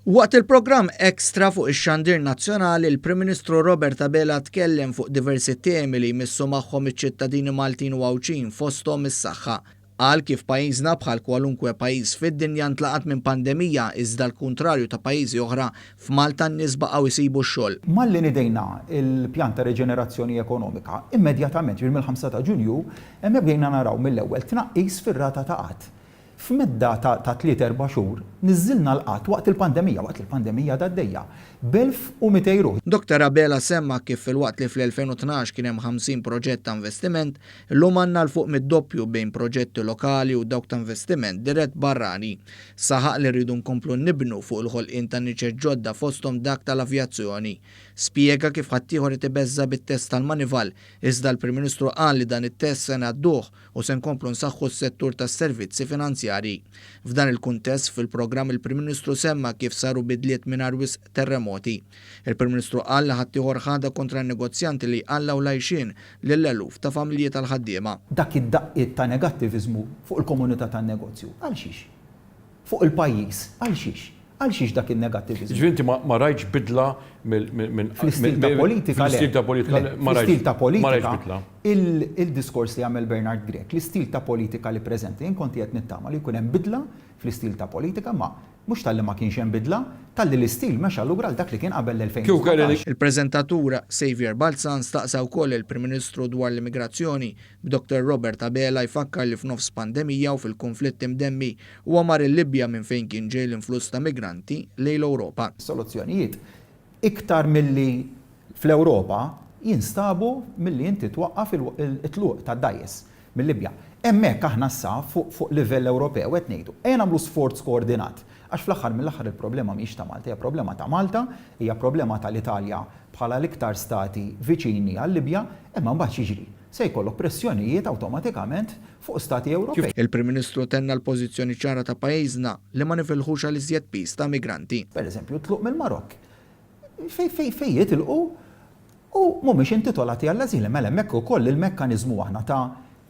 Waqt il-programm Extra fuq ix-xandir nazzjonali, il-Prim Ministru Robert Abela tkellem fuq diversi temi li jmissu magħhom iċ-ċittadini Maltin u Għawdxin fosthom is-saħħa. Qal kif pajjiżna bħal kwalunkwe pajjiż fid-dinja ntlaqat minn pandemija iżda l-kuntrarju ta' pajjiżi oħra, f'Malta n-nies baqgħu jsibu x-xogħol. Malli nidejna l-pjan ta' riġenerazzjoni ekonomika, immedjatament, jiġifieri mill-5 ta' Ġunju, hemmhekk bdejna naraw mill-ewwel tnaqqis fir-rata ta' qgħad. F'medda ta' ta' tliet erba' xhur, niżżilna l-qgħad waqt il-pandemija, waqt li l-pandemija għadha għaddejja, b'1,200 ruħ. Dottor Abela semma kif filwaqt li fl-2012 kien hemm 50 proġett ta' investiment, illum għandna 'l fuq mid-doppju bejn proġetti lokali u dawk ta' investiment dirett barrani. Saħaq li rridu nkomplu nibnu fuq il-ħolqien ta' niċeċ ġodda fosthom dak tal-avjazzjoni. Spjega kif ħaddieħor qed ibeżża' bit-test tal-Manival, iżda l-Prim Ministru qal li dan it-test se ngħadduh u se nkomplu nsaħħu s-settur tas-servizzi finanzjarji. F'dan il-kuntest, fil-programm il-Prim Ministru semma kif saru bidliet mingħajr wisq terremoti. Il-Prim Ministru qal li ħaddieħor ħadha kontra n-negozjanti li jqallgħu l-għajxien lil eluf ta' familji tal-ħaddiema. Dak id-daqqiet ta' negattiviżmu fuq il-komunità tan-negozju. Għal xiex? Fuq il-pajjiż. Għal xiex? Għal xiex dak in-negattiviżmu? Jiġifieri inti ma rajtx bidla minn. Fl-istil ta' politika le. Fl-istil ta' politika le. Fl-istil ta' politika, il-diskors li għamel Bernard Grech, l-istil ta' politika li ppreżenta, jien kont qiegħed nittama li jkun hemm bidla fl-istil ta' politika, ma mhux talli ma kienx hemm bidla, talli l-istil mexa lura għal dak li kien qabel l-2017. Il-preżentatur Saviour Balzan staqsa wkoll lill-Prim Ministru dwar l-immigrazzjoni, b'Dottor Robert Abela jfakkar li f'nofs pandemija u fil-kunflitt imdemmi Huwa mar il-Libja minn fejn kien ġej l-influss ta' migranti lejn l-Ewropa. Soluzzjonijiet, iktar milli fl-Ewropa, jinstabu milli inti twaqqaf it-tluq tad-dgħajjes mil-Libja. Hemmhekk aħna issa fuq livell Ewropew qed ngħidu, ejja nagħmlu sforz koordinat, għax fl-aħħar mill-aħħar il-problema mhijiex ta' Malta, hija problema ta' Malta, hija problema tal-Italja bħala l-iktar stati viċini għal-Libja, imma mbagħad x'jiġri? Se jkollok pressjonijiet awtomatikament fuq stati Ewropej. Il-Prim Ministru tenna l-pożizzjoni ċara ta' pajjiżna li ma nifilħux għal iżjed piż ta' migranti. Per eżempju, t-tluq mill-Marokk. Fejn fejn fejn jitilqu u mhumiex intitolati għall-ażil. Mela hemmhekk ukoll il-mekkaniżmu aħna ta'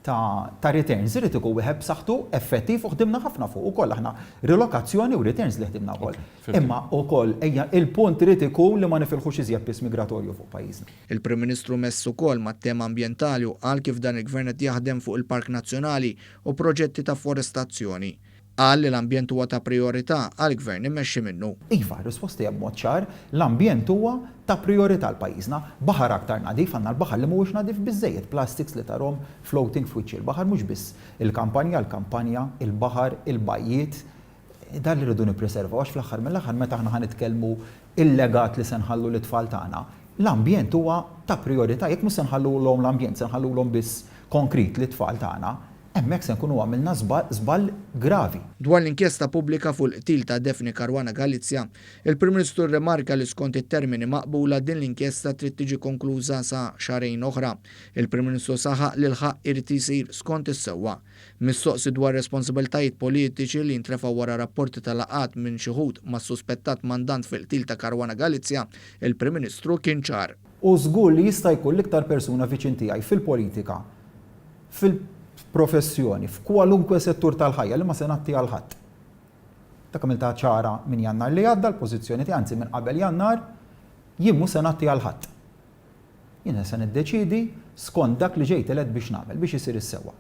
ta' ta' returns irid ikun wieħed b'saħħtu, effettiv u ħdimna ħafna fuq ukoll aħna rilokazzjoni u returns li ħdimna wkoll. Imma wkoll ejja il-punt irid ikun li ma nifilħux iżjed piż migratorju fuq pajjiżna. Il-Prim Ministru mess ukoll mat-tema ambjentali u qal kif dan il-Gvern qed jaħdem fuq il-Park Nazzjonali u proġetti ta' forestazzjoni. Qal li l-ambjent huwa ta' prijorità għall-Gvern immexxi minnu. Iva, r-risposta hija b'mod ċar, l-ambjent huwa ta' prijorità għal pajjiżna. Baħar aktar nadif, għandna l-baħar li mhuwiex nadif biżżejjed, plastics li tarhom floating f'wiċċ il-baħar, mhux biss il-kampanja, il-kampanja, il-baħar, il-bajjiet, Dan li rridu nippreservaw għax fl-aħħar mill-aħħar meta aħna ħa nitkellmu il-legat li se nħallu lit-tfal tagħna, l-ambjent huwa ta' prijorità. Jekk mhux se nħallulhom l-ambjent, se nħallulhom biss konkrit lit-tfal tagħna, hemmhekk se nkunu għamilna żball gravi. Dwar l-inkjesta pubblika fuq il-qtil ta' Daphne Caruana Galizia, il-Prim Ministru rrimarka li skont it-termini maqbula din l-inkjesta trid tiġi konkluża sa xahrejn oħra. Il-Prim Ministru saħaq li l-ħaqq irid isir skont is-sewwa. Mistoqsi dwar responsabiltajiet politiċi li jintrefgħu wara rapporti ta' laqgħat minn xi wħud mas-suspettat mandant fil-qtil ta' Caruana Galizia, il-Prim Ministru kien ċar. U żgur li jista' jkun l-iktar persuna viċin tiegħi fil-politika, fil-professjoni, f'kwalunkwe settur tal-ħajja li ma se ngħatti għal ħadd. Dak għamiltha ċara minn Jannar li għadda l-pożizzjoni tiegħi, anzi minn qabel Jannar, jien mhux se ngħatti għal ħadd. Jiena se niddeċiedi skont dak li ġejt elett biex nagħmel, biex isir is-sewwa.